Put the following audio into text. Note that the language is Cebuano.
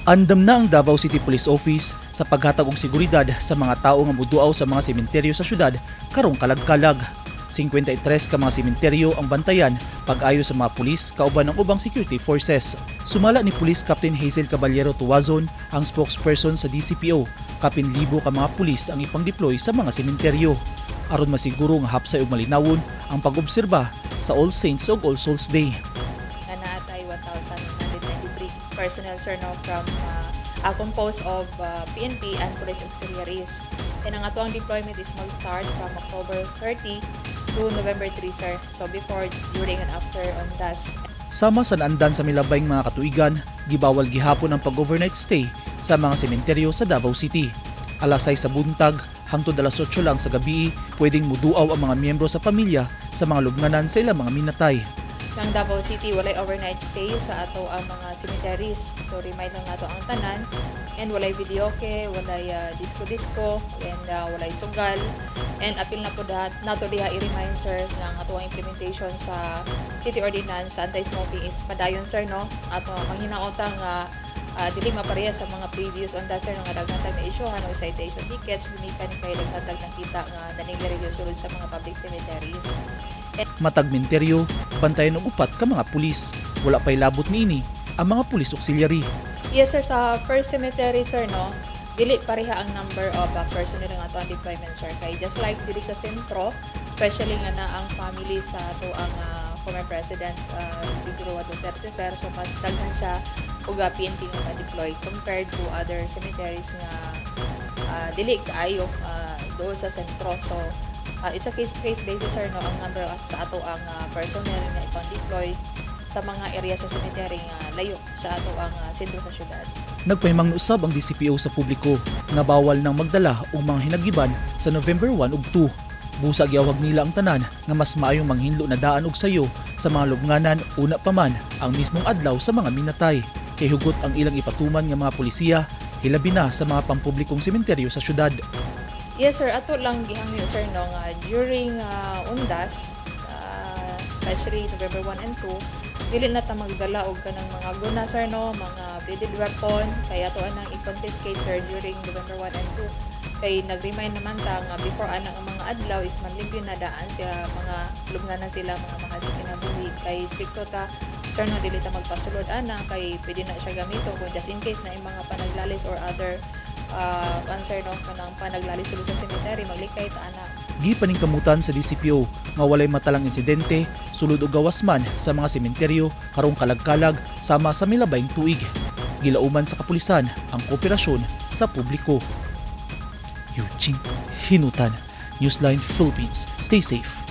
Andam na ang Davao City Police Office sa paghatag og seguridad sa mga tao nga muduaw sa mga sementeryo sa syudad karong kalagkalag. 53 ka mga sementeryo ang bantayan pag-ayo sa mga pulis kauban ng ubang security forces. Sumala ni Police Captain Hazel Caballero Tuazon, ang spokesperson sa DCPO, kapin libo ka mga pulis ang ipang-deploy sa mga sementeryo aron masiguro nga hapsay ug malinawon ang pag-obserba sa All Saints ug All Souls Day. Nga naa tay 1,193 personnel, sir, no, from composed of PNP and police auxiliaries. And ang atoang deployment is mag-start from October 30 to November 3, sir. So before, during, and after Undas. Sama sa naandan sa milabayng mga katuigan, gibawal gihapon ang pag-overnight stay sa mga sementeryo sa Davao City. Alas 6 sa buntag hangtod alas 8 lang sa gabi, pwedeng muduaw ang mga miyembro sa pamilya sa mga lubnganan sa ilang mga minatay. Ng Davao City, walay overnight stay sa ato ang mga cemeteries. So remind lang nato ang tanan and walay videoke, walay disco-disco and walay sugal. And apil na pud nato diha i-remind, sir, nga ang ato ang implementation sa city ordinance sa anti-smoking is padayon, sir, no. Ato manghinaota nga dili mapareha sa mga previous Undas, sir, nga daghan tag na issuehan og citation tickets gumikan kay daghan tag nakita nga nanigarilyo sulod sa mga public cemeteries. Matag menteryo, bantayan og upat ka mga pulis. Wala pa'y labot niini ang mga pulis auxiliary. Yes, sir, sa first cemetery, sir, no, dili pareha ang number of personnel nga ato ang deployment, sir. Kay just like diri sa sentro, especially nga na ang family sa ato ang former President Rodrigo Roa Duterte, sir. So mas daghan siya og PNP nga ma-deploy compared to other cemeteries nga dili kaayo doon sa sentro. So it's a case-to-case basis, sir, no, ang number sa ato ang personnel nga ipang-deploy sa mga area sa cemetery nga layo sa ato ang sentro sa syudad. Nagpahimangno usab ang DCPO sa publiko nga bawal nang magdala og mga hinagiban sa November 1 ug 2. Busa giawhag nila ang tanan nga mas maayong manghinlo na daan og sayo sa mga lubnganan una pa man ang mismong adlaw sa mga minatay. Kay hugot ang ilang ipatuman nga mga polisiya, hilabi na sa mga pampublikong sementeryo sa syudad. Yes, sir, ato lang gihangyo, sir, no, nga during Undas, especially November 1 and 2, dili na ta magdala og kanang mga guna, sir, no, mga bladed weapon kay ato anang i-confiscate, sir, during November 1 and 2. Kay nag-remind naman ta nga before ana ang mga adlaw is manlimpyo na daan siya mga lubnganan sila mga mahal sa kinabuhi, kay strikto ta, sir, no, dili ta magpasulod ana kay pwede na siya gamito kung just in case na yung mga panaglalis or other answer, no, kanang panaglalis sulod sa cemetery, maglikay ta ana. Gipaningkamutan sa DCPO nga walay matalang insidente sulod o gawas man sa mga sementeryo karong kalagkalag sama sa milabayng tuig. Gilauman sa kapulisan ang kooperasyon sa publiko. Eugene Hinutan, Newsline Philippines. Stay safe.